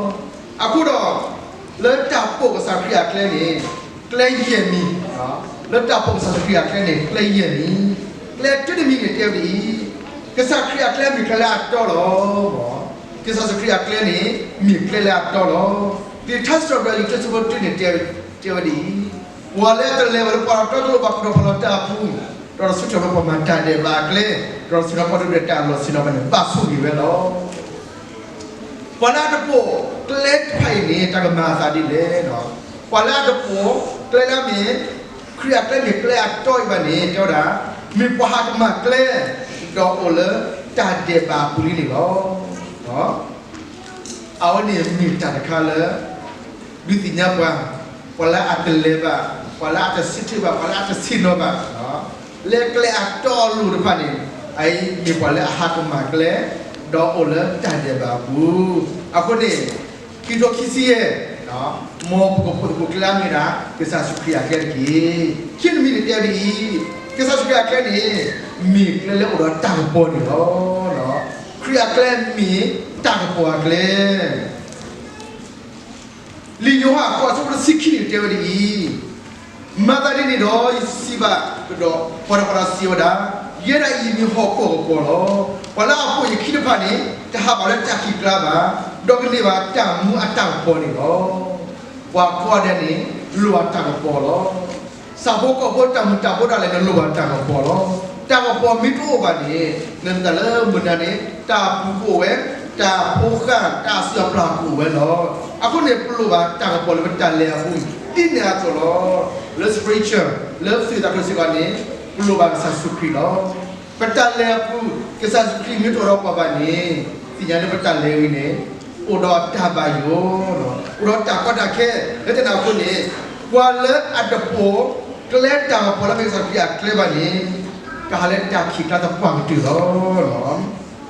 အဃိဒီး လၢတၢ်ပိာ်ကစၢ်ခရံာ်အကျဲန့ၣ် ကျဲယဲၢ်မံၤ, လၢတၢ်ပိာ်ကစၢ်ခရံာ်အကျဲန့ၣ် ကျဲယဲၢ်မံၤ, ကျဲတၢတမံၤန့ၣ်တဲဝဲဒ်အံၤ, ကစၢ်ခရံာ်အကျဲမ့ၢ်ကျဲလၢအတီလီၤ. ကစၢ်ယ့ၣ်ၡူးခရံာ်အကျဲန့ၣ် မ့ၢ်ကျဲလၢအတီလီၤ. လံာ်ထါစံးထီၣ်ပတြၢၤ လွံၢ်ဆၢဖိတၢန့ၣ် တဲဝဲဒ်အံၤ, ပှၤလၢအတလဲၤဝဲလၢပှၤတီတလိၣ်ဘၣ် ကဒီးဖးလီၤတၢ်အပူၤ, ဒီးတဆူၣ်ထီၣ်လၢပှၤမၤတၢ်ဒဲးဘးအကျဲ, ဒီးတဆူၣ်ထီၣ်ပှၤဒိၣ်ဒဲးတၢ်အလီၢ်ဆ့ၣ်နီၤဘၣ်န့ၣ် ဘၣ်ဆိၣ်ဂ့ၤဝဲလီၤ. ပှၤလၢအတပိာ်ကျဲတဖၣ်အံၤန့ၣ် တၢ်ကမၤအသးဒ်လဲၣ်. ပှၤလၢအတပိာ်ကျဲလၢအမ့ၢ် ခရံာ်အကျဲမ့ၢ်ကျဲအတီအံၤဘၣ်န့ၣ် တဲဝဲဒၣ် မ့ၢ်ပှၤဟးကမၣ်ကျဲ ဒီးအိၣ်လၢတၢ်ဒဲးဘးအပူၤလံန့ၣ်လီၤ. အဝဲန့ၣ်မ့ၢ်တၢ်တခါလၢ ဒုးသ့ၣ်ညါပှၤ, ပှၤလၢအတလဲၤဘၣ်, ပှၤလၢအတဆၢထၢၣ်ဘၣ်, ပှၤလၢအတဆ့ၣ်နီၤဘၣ်, လၢကျဲအတီအလိၤတဖၣ်န့ၣ် အအံၤမ့ၢ်ပှၤလၢအဟးကမၣ်ကျဲ ဒီးအိၣ်လၢတၢ်ဒဲးဘးအပူၤ. အဃိန့ၣ် ခံကထိခံဆံယဲၢ် မ်ပကပိာ်သကိးကျဲအါမ့ၢ်ဒၣ် ကစၢ်ယ့ၣ်ၡူးခရံာ်အကျဲတက့ၢ်. ခံမံၤန့ၣ်တဲဒ်အံၤ, ကစၢ်ယ့ၣ်ၡူးခရံာ်အကျဲန့ၣ် မ့ၢ်ကျဲလၢအိၣ်ဒီးတၢ်ကပီၤန့ၣ်လီၤ. ခရံာ်အကျဲမ့ၢ်တၢ်ကပီၤအကျဲ လံာ်ယိၤဟၣ်အဆၢဒိၣ်တဆံခံန့ၣ်တဲဝဲဒ်အံၤ, မၤသးဒ်န့ၣ်ဒီး ယစံးဘၣ်ကဒီးပှၤဒီးပှၤဒီးစံးဝဲဒၣ်, ယဲဒၣ်အံၤမ့ၢ်ဟီၣ်ခိၣ်အကပီၤလီၤ. ပှၤလၢအပိာ်ယခံတဖၣ်န့ၣ် တဟးဘၣ်လၢတၢ်ခံးကျါဘၣ်, ဒီးကန့ၢ်ဘၣ်တၢ်မူအတၢ်ကပီၤန့ၣ်လီၤ. ပှၤကိးဂၤဒဲးန့ၣ် လိၣ်ဘၣ်တၢ်ကပီၤလီၤ. ဆၣ်ဖိကီၢ်ဖိတၢ်မုၢ်တၢ်ဖိဒၣ်လဲာ်န့ၣ် လိၣ်ဘၣ်တၢ်ကပီၤလီၤ. တၢ်ကပီၤမ့ၢ်တအိၣ်ဘၣ်န့ၣ် နမ့ၢ်တၢ်လၢမုၢ်နၤန့ၣ် တၢ်အပူၤကအိၣ်ဝဲ, တၢ်ဖိဃၢ်, တၢ်အစုၣ်အပျၢ်ကအိၣ်ဝဲလီၤ. အဃိန့ၣ် ပလိၣ်ဘၣ်တၢ်ကပီၤလၢပတၢ်လဲၤအပူၤ, ဒ်န့ၣ်အသိးလီၤ. လၢ spiritual လၢပသူၣ်ဝံၣ်သးကျိၤစ့ၢ်ကီးန့ၣ် ပလိၣ်ဘၣ်ကစၢ်ယ့ၣ်ၡူးခရံာ်လီၤ. ပတၢ်လဲၤအပူၤ ကစၢ်ယ့ၣ်ၡူးခရံာ်မ့ၢ်တအိၣ်ဒီးပှၤဘၣ်န့ၣ် သ့ၣ်ညါလၢပတၢ်လဲၤဝဲန့ၣ် အိၣ်ဒီးတၢ်ဘၣ်ယိၣ်, အိၣ်ဒီးတၢ်ကီတၢ်ခဲ, လၢတၢ်န့ၣ်အဃိန့ၣ် ပှၤလၢအတပိာ်ကျဲတၢ်အိၣ်ဖှိၣ်လၢမ့ၢ်ကစၢ်ခရံာ်အကျဲဘၣ်န့ၣ် ကဟးလၢတၢ်ခံးကျါသပှၢ်ကတၢၢ်လီၤ.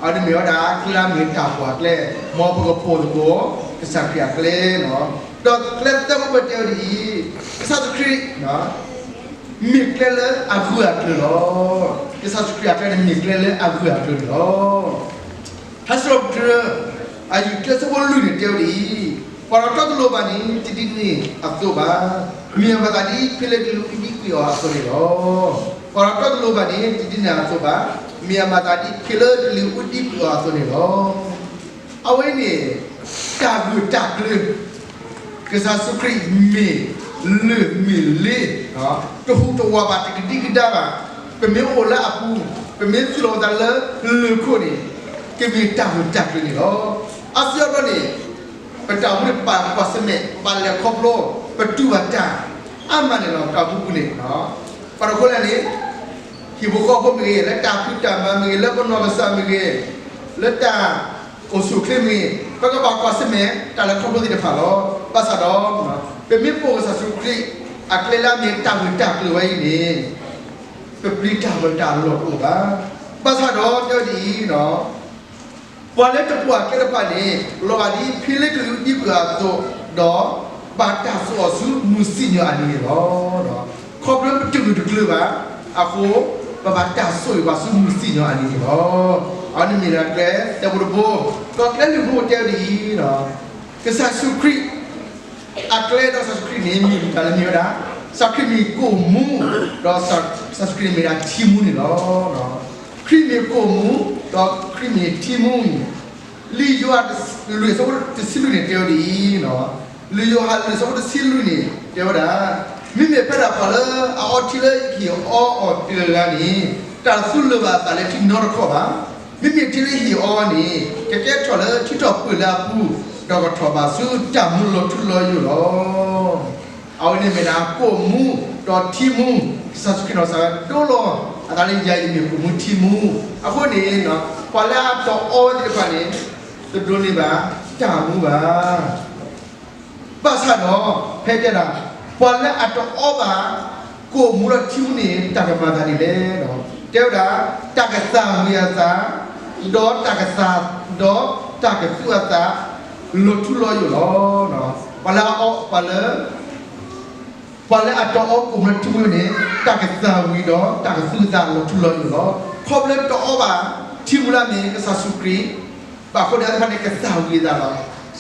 အဝဲန့ၣ်မ့ၢ်ဝဲဒၣ်ကျဲလၢအမ့ၢ်တၢ်ပိာ်အကျဲ, မ်ပကပိာ်သကိး ကစၢ်ခရံာ်အကျဲလီၤ. ဒီးကျဲသၢဘိတဲဝဲဒ်အံၤ, ကစၢ်ယ့ၣ်ၡူးခရံာ် မ့ၢ်ကျဲလၢအဂၢၢ်အကျၢၤလီၤ. ကစၢ်ယ့ၣ်ၡူးခရံာ်အကျဲန့ၣ် မ့ၢ်ကျဲလၢအဂၢၢ်အကျၢၤန့ၣ်လီၤ. ထါစံးထီၣ်ပတြၢၤ အယုၢ်ကျဲဆၢဖိလွံၢ်န့ၣ်တဲဝဲဒ်အံၤ, ပှၤလီၤတီတလိၤဘၣ်န့ၣ် တဒ်န့ၣ်အသိးဘၣ်. မ့ၢ်အမၤသးဒ်ဖ့လၢကလံၤအူဒံကွံာ်အီၤအသိးန့ၣ်လီၤ. ပှၤလီၤတီတလိၤဘၣ်န့ၣ် တဒ်န့ၣ်အသိးဘၣ်. မ့ၢ်အမၤသးဒ်ဖ့လၢကလံၤအူဒံကွံာ်အီၤအသိးန့ၣ်လီၤ. အဝဲန့ၣ် တၢ်ဂၢၢ်တၢ်ကျၢၤ ကစၢ်ယ့ၣ်ၡူးခရံာ်မ့ၢ်လၢၢ်မ့ၢ်လ့, တဟူးတဝးဘၣ် တကဒံကဒါဘၣ်, ပမ့ၢ်အိၣ်လၢအပူၤ, ပမ့ၢ်သူၣ်လီၤပသးလၢလၢၢ်ခိၣ်န့ၣ် ကမ့ၢ်တၢ်ဂၢၢ်တၢ်ကျၢၤန့ၣ်လီၤ. အါစုအါဘျီန့ၣ် ပတၢ်အိၣ်မူန့ၣ် ပကွၢ်ဆၢၣ်မဲာ် ပလဲၤခီဖျိ ပတူၢ်ဘၣ်တၢ် အါမးန့ၣ်လီၤ. တၢ်အိၣ်မူပူၤန့ၣ် ပှၤတခီလဲၣ်န့ၣ် ဟံၣ်ဖိဃီဖိမ့ၢ်ဂ့ၤ, လၢတၢ်ဖံးတၢ်မၤမ့ၢ်ဂ့ၤ, လၢပနီၢ်ကစၢ်မ့ၢ်ဂ့ၤ, လၢတၢ်အိၣ်ဆူၣ်အိၣ်ချ့မ့ၢ်ဂ့ၤ, ပကဘၣ်ကွၢ်ဆၢၣ်မဲာ် တၢ်လဲၤခီဖျိသ့ၣ်တဖၣ်လီၤ. ဘၣ်ဆၣ်ဒီး ပမ့ၢ်ပိာ်ကစၢ်ယ့ၣ်ၡူးခရံာ် အကျဲလၢအမ့ၢ်တၢ်ဂၢၢ်တၢ်ကျၢၤဝဲအံၤန့ၣ် ပပျံၤတၢ်ဖုးတၢ်အလီၢ်တအိၣ်ဘၣ်. ဘၣ်ဆၣ်ဒီးတဲဝဲဒ်အံၤ, ပှၤလၢတပိာ်အကျဲတဖၣ်န့ၣ် လီၤဘၣ်ဒ်ဖ့လၢကလံၤအူဒံကွံာ်အသိး, ဒီးဘၣ်တၢ်စိာ်အီၤဆူမုၢ်စံၣ်ညီၣ်အနံၤန့ၣ်လီၤ. ခီဖျိပတဂၢၢ်တကျၢၤဘၣ်အဃိ, ပဘၣ်တၢ်စိာ်အီၤဘၣ်ဆူမုၢ်စံၣ်ညီၣ်အနံၤန့ၣ်လီၤ. အဝဲန့ၣ်မ့ၢ်ဒၣ်ကျဲသၢဘိတဘိ, ဒီးကျဲလွံၢ်ဘိတဲဝဲဒ်အံၤ, ကစၢ်ယ့ၣ်ၡူးခရံာ် အကျဲဒီးကစၢ်ယ့ၣ်ၡူးခရံာ်န့ၣ် မ့ၢ်တၢ်လၢမ့ၢ်ဝဲဒၣ်, ကစၢ်ခရံာ်မ့ၢ်ကိၣ်မူ, ဒီးကစၢ်ယ့ၣ်ၡူးခရံာ်န့ၣ်မ့ၢ်ဒၣ်ထံမူန့ၣ်လီၤ. ခရံာ်မ့ၢ်ကိၣ်မူ, ဒီးခရံာ်မ့ၢ်ထံမူ, လံာ်ယိၤဟၣ်လွံၢ်ဆၢဖိတဆံလွံၢ်န့ၣ် တဲဝဲဒ်အံၤ, လံာ်ယိၤဟၣ်လွံၢ်ဆၢဖိတဆံလွံၢ်န့ၣ် တဲဝဲဒၣ်, မ့မ့ၢ်ဖဲဒၣ်ပှၤလၢအအီထံလၢဟံၣ်အီအီၤတဂၤန့ၣ် တၢ်တသူလၢၤဘၣ်အသးလၢထံနီတခီၣ်ဘၣ်. မ့မ့ၢ်ထံလၢဟံၣ်အီန့ၣ် ကကဲထီၣ်လၢထံထီၣ်ပၢၢ်လၢအပူၤ, ဒီးကထီၣ်ဘၣ်ဆူတၢ်မူလီၤထူလီၤယိာ်လီၤ. အဝဲန့ၣ်မ့ၢ်ဒၣ်ကိၣ်မူ ဒီးထံမူ, ကစၢ်ယ့ၣ်ၡူးခရံာ်နီၢ်ကစၢ်ဒၣ်ဝဲဒိလီၤအသးလၢယၤအံၤမ့ၢ်ကိၣ်မူထံမူ. အဃိန့ၣ် ပှၤလၢအတအီဝဲသ့ၣ်တဖၣ်န့ၣ် တဒိးန့ၢ်ဘၣ်တၢ်မူဘၣ်. ဘၣ်ဆၣ်ဒီး ဖဲတဲဒၣ် ပှၤလၢအတအီဘၣ် ကိၣ်မူဒီးထံမူန့ၣ် တၢ်ကမၤအသးဒ်လဲၣ်. တဲဝဲဒၣ် တၢ်ကသၣ်ဝံၤအသး, ဒီးတၢ်ကသၣ်, ဒီးတၢ်ကသူအသး လီၤထူလီၤယိာ်လီၤ. ပှၤလၢအအီ, ပှၤလၢ ပှၤလၢအတအီကိၣ်မူဒီးထံမူန့ၣ် တၢ်ကသၣ်ဝံၤဒီးတၢ်ကသူအသးလီၤထူလီၤယိာ်လီၤ. ခီဖျိတအီဘၣ် ထံမူလၢအမ့ၢ်ကစၢ်ယ့ၣ်ၡူးခရံာ်, ဘၣ်ဃိဒၣ်သ့ၣ်တ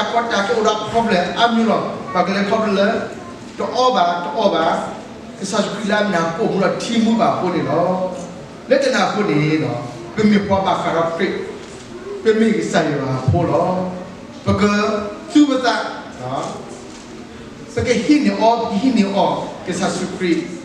ဖၣ်န့ၣ် ကသၣ်ဝံၤအသးလီၤ. ဟီၣ်ခိၣ်ကဒုးသၣ်ဝံၤအသးသ့ၣ်တဖၣ်လီၤ. ကအိၣ်ဒီးအတၢ်ကီတၢ်ခဲ အိၣ်ဒီး problem အါမံၤလီၤ. ပှၤကလဲၤခီဖျိလၢ တအီဘၣ် တအီဘၣ် ကစၢ်ယ့ၣ်ၡူးခရံာ်လၢအမ့ၢ်ကိၣ်မူဒီးထံမူဘၣ်အဃိန့ၣ်လီၤ. လၢတၢ်န့ၣ်အဃိန့ၣ် ပမ့ၢ်ပှၤဘၣ်ဃးဒီးခရံာ်, ပမ့ၢ်ကစၢ်ယွၤအဖိလီၤ. ပကသူပသး, ပကဟံးန့ၢ်အီၤ, ပကဟံးန့ၢ်အီၤ ကစၢ်ယ့ၣ်ၡူးခရံာ် လၢမ့ၢ်တၢ်ပိာ်ကစၢ်ခရံာ်အခံတက့ၢ်. ဒီးယဲၢ်မံၤတဲဝဲဒ်အံၤ, ခရံာ်မ့ၢ်ကးဒီးတၢ်အခီၣ်ထံးဒီးတၢ်ကတၢၢ်, ကစၢ်ယ့ၣ်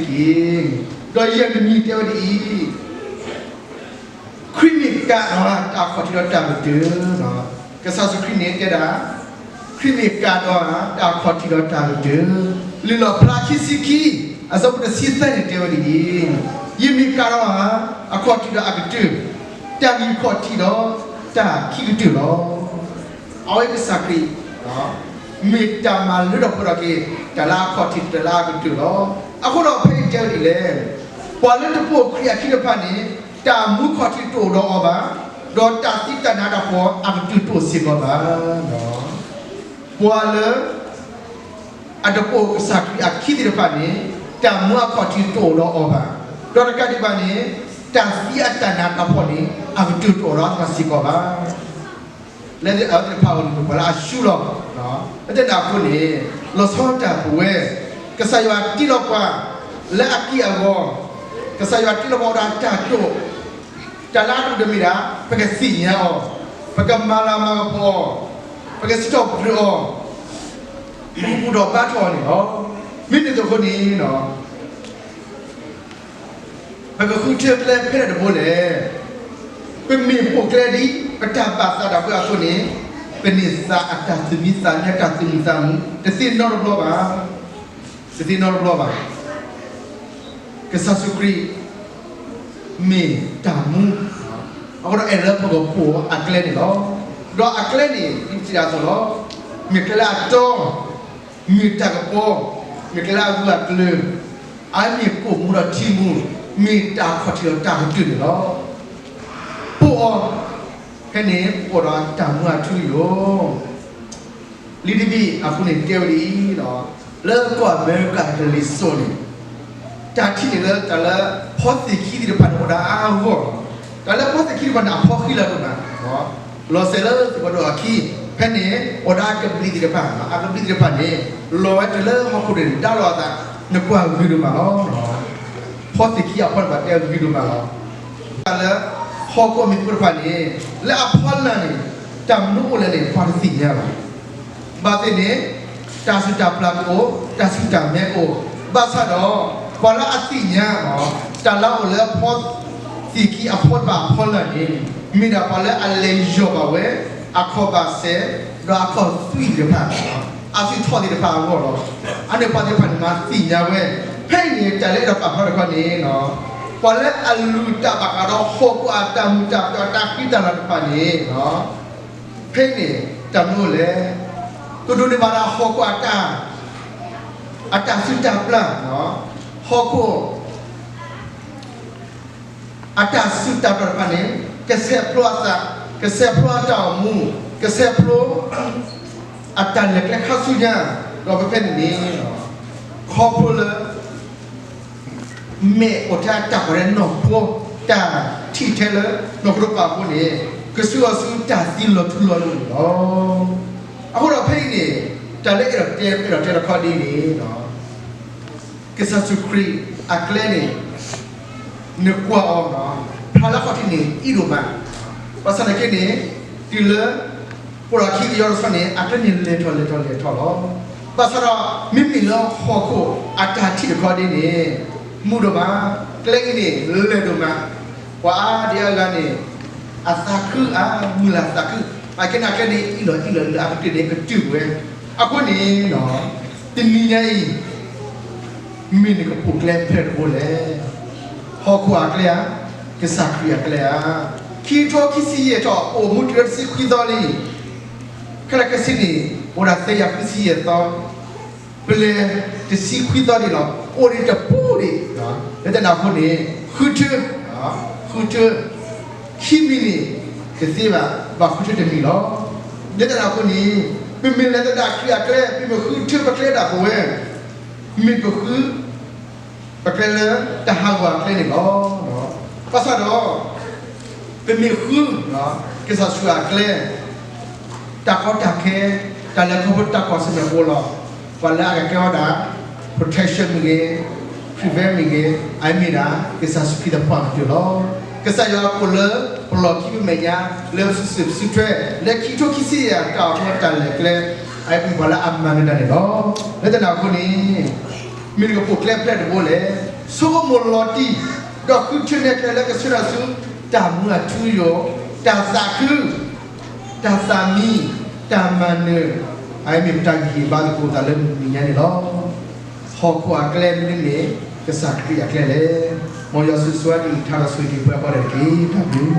ၡူးခရံာ်န့ၣ်တဲဒၣ်, ခရံာ်မ့ၢ်ကးဒီးတၢ်အခီၣ်ထံးဒီးတၢ်ကတၢၢ်, လံာ်လီၣ်ဖျါခံဆံခံ အဆၢဖိတဆံသၢန့ၣ်တဲဝဲဒ်အံၤ, ယမ့ၢ်ကးဒီးအခီၣ်ထံးဒီးအကတၢၢ်, တၢ်ဂံၢ်ခီၣ်ထံးဒီးတၢ်ခံကတၢၢ်လီၤ. အဝဲကစၢ်ခရံာ် မ့ၢ်တၢ်မၤလၢထီၣ်ပှဲၤထီၣ်က့ၤ တၢ်လၢအခီၣ်ထံး တၢ်လၢအကတၢၢ်လီၤ. အဃိဒီးဖဲအံၤတဲဝဲဒ်လဲၣ်, ပှၤလၢတပိာ်ခရံာ်အခံတဖၣ်န့ၣ် တၢ်မူခီၣ်ထံးတအိၣ်ဒီးအီၤဘၣ်, ဒီးတၢ်သံတၢ်နးတၢ်ဖှီၣ်အကတၢၢ်တအိၣ်စ့ၢ်ကီးဘၣ်. ပှၤလၢ အတပိာ်ကစၢ်ခရံာ်အခံသ့ၣ်တဖၣ်န့ၣ် တၢ်မူအခီၣ်ထံးတအိၣ်ဒီးအီၤဘၣ်, ဒီးတကးဒံးဘၣ်န့ၣ် တၢ်သံအတၢ်နးတၢ်ဖှီၣ်န့ၣ် အကတၢၢ်တအိၣ်ဒီးအသးစ့ၢ်ကီးဘၣ်. လၢအဝဲသ့ၣ်တဖၣ်အအိၣ်န့ၣ် ပှၤလၢအဆူလီၤ. လၢတၢ်န့ၣ်အဃိန့ၣ် လီၤဆီဒၣ်တၢ်ပဝဲ, ကစၢ်ယွၤတ့လီၤပှၤလၢအက့ၢ်အဂီၤ, ကစၢ်ယွၤတ့လီၤပှၤဝဲဒၣ်တၢ်တိာ်, တၢ်လၢအဒိၣ်တမ့ၢ်ဒၣ် ပကသ့ၣ်ညါအီၤ, ပကမၤလၤမၤကပီၤအီၤ, ပကစံးထီၣ်ပတြၢၤအီၤ, ပကဘူၣ်ထီၣ်ဘါထီၣ်အီၤန့ၣ်လီၤ. မ့မ့ၢ်အသိးအဃိန့ၣ် ပကဃုထၢကျဲဖဲလဲၣ်တဘိလဲၣ်. ပမ့ၢ်ပိာ်ကျဲဒ် ပတၢ်ဘၣ်သးဒၣ်ဝဲအသိးန့ၣ်, ပန့ၢ်သးအတၢ်သူၣ်မံသးမံ အတၢ်သူၣ်မံသးမံ တသ့နီတဘျီဘၣ်. တသ့နီတဘျီဘၣ်. ကစၢ်ယ့ၣ်ၡူးခရံာ် မ့ၢ်တၢ်မူ, အဃိဒီးအဲၣ်လၢပကပိာ်အကျဲန့ၣ်လီၤ. ဒီးအကျဲန့ၣ် ဒ်ပထံၣ်အသိးလီၤ. မ့ၢ်ကျဲလၢအတီ, မ့ၢ်တၢ်ကပီၤ, မ့ၢ်ကျဲလၢအဂၢၢ်အကျၢၤ, အမ့ၢ်ကိၣ်မူဒီးထံမူ, မ့ၢ်တၢ်ခီၣ်ထံးဒီးတၢ်ကတၢၢ်န့ၣ်လီၤ. ပိာ်အီၤ, ဖဲန့ၣ် ပအိၣ်ဒီးတၢ်မူအထူအယိာ် လံာ်ဒၤဝံးအပူၤန့ၣ်တဲဝဲဒ်အံၤ, လၢကီၢ်အမဲရကၤကလံၤစိးန့ၣ်, တၢ်ထံၣ်န့ၣ်လၢတၢ်လၢဖီသ့ၣ်ခံသ့ၣ်တဖၣ်န့ၣ်အိၣ်ဒၣ်အါအါဂီၢ်ဂီၢ်လီၤ. တၢ်လၢဖီသ့ၣ်ခံသ့ၣ်တဖၣ်န့ၣ် အဖီဃံလၤဒိၣ်မး, လီၤစဲၤလၢသ့ၣ်ဖီဒိၣ်အခံ, ဖဲန့ၣ်အိၣ်ဒၣ်အကဘျံးသ့ၣ်တဖၣ်, အကဘျံးသ့ၣ်တဖၣ်န့ၣ် လီၤဝဲတုၤလၢဟီၣ်ခိၣ်န့ၣ် ဒါလီၤအသး, နကွၢ်ဂ့ၤဒိၣ်မးလီၤ. ဖီသ့ၣ်ခံအဖီတဖၣ်တဲဂ့ၤဒိၣ်မးလီၤ. တၢ်လၢဟီၣ်ခိၣ်အမံၤဖိတဖၣ်န့ၣ် လၢအဖီလာ်န့ၣ် တၢ်မနုၤအိၣ်လဲၣ်န့ၣ် ပှၤတသ့ၣ်ညါဘၣ်. ဘၣ်သ့ၣ်န့ၣ် တၢ်စူၢ်တၢ်ပျၢ်ကအိၣ်, တၢ်ဆူၣ်တၢ်မဲကအိၣ်, ဘၣ်ဆၣ်ဒီး ပှၤလၢအသ့ၣ်ညါ တၢ်လၢအအိၣ်လၢဖီသ့ၣ်ခံအဖီတဖၣ်အဖီလာ်န့ၣ် မ့ၢ်ဒၣ်ပှၤလၢအလဲၤယီၢ်ဘၣ်ဝဲ အခီၣ်ဘၣ်စဲး ဒီးအခီၣ်သွံၣ်သ့ၣ်တဖၣ်, အသွံၣ်ထီၣ်သ့ၣ်တဖၣ်အဂီၢ်လီၤ. အန့ၣ်ပှၤသ့ၣ်တဖၣ်န့ၣ်မၤသ့ၣ်ညါဝဲ. ဖဲအံၤန့ၣ် တၢ်လၢအဲၣ်ဒိးပာ်ဖျါတခီန့ၣ်, ပှၤလၢအလုၢ်တၢ်ဘၣ်ဃးဒီးဟီၣ်ခိၣ်အတၢ်မုာ်တၢ်ပျီၢ်တၢ်ဃံတၢ်လၤတဖၣ်န့ၣ်, ဖဲအံၤန့ၣ် တၢ်မနုၤလဲၣ်, ကဒိးန့ၢ်ဘၣ်ဒၣ်ဟီၣ်ခိၣ်အတၢ်, အတၢ်စူၢ်တၢ်ပျၢ်, ဟီၣ်ခိၣ် အတၢ်စူၢ်တၢ်ပျၢ်တဖၣ်န့ၣ် ကဆဲးဖျိအသး, ကဆဲးဖျိအတၢ်အိၣ်မူ, ကဆဲးဖျိ အတၢ်လဲၤကျဲခါဆူညါ, ဒီးဖဲဖဲန့ၣ်န့ၣ် ခီဖျိလၢ မဲာ်အိၣ်ထဲအတၢ်ကွၢ်ထဲနီၢ်ခိ, တၢ်ထံၣ်ထဲလၢနီၢ်ခိတဖၣ်အဃိန့ၣ် ကဆှၢအီၤဆူတၢ်သံလီၤထူလီၤယိာ်န့ၣ်လီၤ. အဃိဒီးဖဲအံၤန့ၣ် တၢ်လၢအဲၣ်ဒိးတဲ အဲၣ်ဒိးတဲတခီဒ်န့ၣ် ကစၢ်ယ့ၣ်ၡူးခရံာ်အကျဲန့ၣ် နကွၢ်အီၤ, ဖျါလၢခီၣ်ထံးန့ၣ် အံၣ်ဒိၣ်မး, ဘၣ်ဆၣ်သနာ်က့န့ၣ် တုၤလၢ ပှၤခံကယီတဆီန့ၣ် အကျဲန့ၣ်လဲၤထီၣ်လဲၤထီၣ်လဲၤထီၣ်လီၤ. ဘၣ်ဆၣ်ဒီး မ့မ့ၢ်လၢဟီၣ်ခိၣ်အတၢ်ထံၣ်တခီဒ်န့ၣ် မုာ်ဒိၣ်မး, ကျဲအံၤန့ၣ် လဲၤဒိၣ်မး, ပှၤအါဒံအါဂၤန့ၣ် အသးခုဧါ, မုာ်လၤသးခု, ဘၣ်ဆၣ်သနာ်က့န့ၣ် အံၣ်လီၤအံၣ်လီၤလၢအကတၢၢ်န့ၣ် ကတုၤဝဲ. အဃိန့ၣ် တနံၤညါအံၤ မ့ၢ်နကပိာ်ကျဲဖျဲၣ်တဘိလဲၣ်. ဟီၣ်ခိၣ်အကျဲဧါ, ကစၢ်ခရံာ်အကျဲဧါ. ခံကထိခံဆံယဲၢ်ထီၣ် အိၣ်မူတုၤလၢတဆံခွံသီလံ. ခဲလၢာ်ခဲဆ့န့ၣ် အိၣ်ဒၣ်သၢကယၤခွံဆံယဲၢ်သီ, ပလဲၤတဆံခွံသီဒံးလီၤ. အိၣ်ဒံးတပူၤဒံး, လၢတၢ်န့ၣ်အဃိန့ၣ် ဃုထၢ, ဃုထၢ, ခံမံၤန့ၣ် တသ့ဘၣ်, ဘၣ်ဃုထၢတမံၤလီၤ. လၢတၢ်န့ၣ်အဃိန့ၣ် ပမ့ၢ်လဲၤသဒၣ်ခရံာ်အကျဲ, ပမ့ၢ်ဃုထၢပကျဲဒၣ်ပဝဲ, မ့ၢ်ပဃု ပကျဲလၢတၢ်ဟးဂီၤအကျဲန့ၣ်လီၤ. ဘၣ်ဆၣ်ဒီး ပမ့ၢ်ဃု ကစၢ်ယ့ၣ်ၡူးအကျဲ, တၢ်ကီတၢ်ခဲ, တၢ်လဲၤခီဖျိတၢ်ကွၢ်ဆၢၣ်မဲာ်ဖိလီၤ. ပှၤလၢအကကဲထီၣ်ဒၣ် protection မ့ၢ်ဂ့ၤ, prevent မ့ၢ်ဂ့ၤ, အမ့ၢ်ဒၣ် ကစၢ်ယ့ၣ်ၡူးခရံာ်သပှၢ်ကတၢၢ်လီၤ. ကစၢ်ယွၤအကိာ်လၢပလီၢ်ခံပမဲာ်ညါ လၢပစုဆူၣ်ပစုထွဲ လၢခံကထိခံဆံယဲၢ်အတၢ်အိၣ်ဖှိၣ်တၢ်လဲၤကျဲ, အအံၤမ့ၢ်ပှၤလၢအမၤနၢၤတၢ်န့ၣ်လီၤ. လၢတၢ်န့ၣ်အဃိန့ၣ် မ့ၢ်နကပိာ်ကျဲဖျဲၣ်တဘိလဲၣ်. ဆိကမိၣ်လီၤတံၢ်, ဒီးဃုထၢနဲၣ်ကျဲလၢကဆှၢနၤဆူ တၢ်မူအထူအယိာ်, တၢ်သးခု, တၢ်သးမံ, တၢ်မၤနၢၤ, အအံၤမ့ၢ်ပတၢ်ဂံၢ်ဟ့ၣ်ဘါသကိးသးလၢမုၢ်မံၤညါန့ၣ်လီၤ. ဟီၣ်ခိၣ်အကျဲမ့တမ့ၢ် ကစၢ်ခရံာ်အကျဲလဲၣ်. မ်ယွၤဆိၣ်ဂ့ၤဆိၣ်ဝါဒုးထါဒီးဆိၣ်ဂ့ၤက့ၤပှၤကိးဂၤဒဲးတက့ၢ်. တၢ်ဘျုး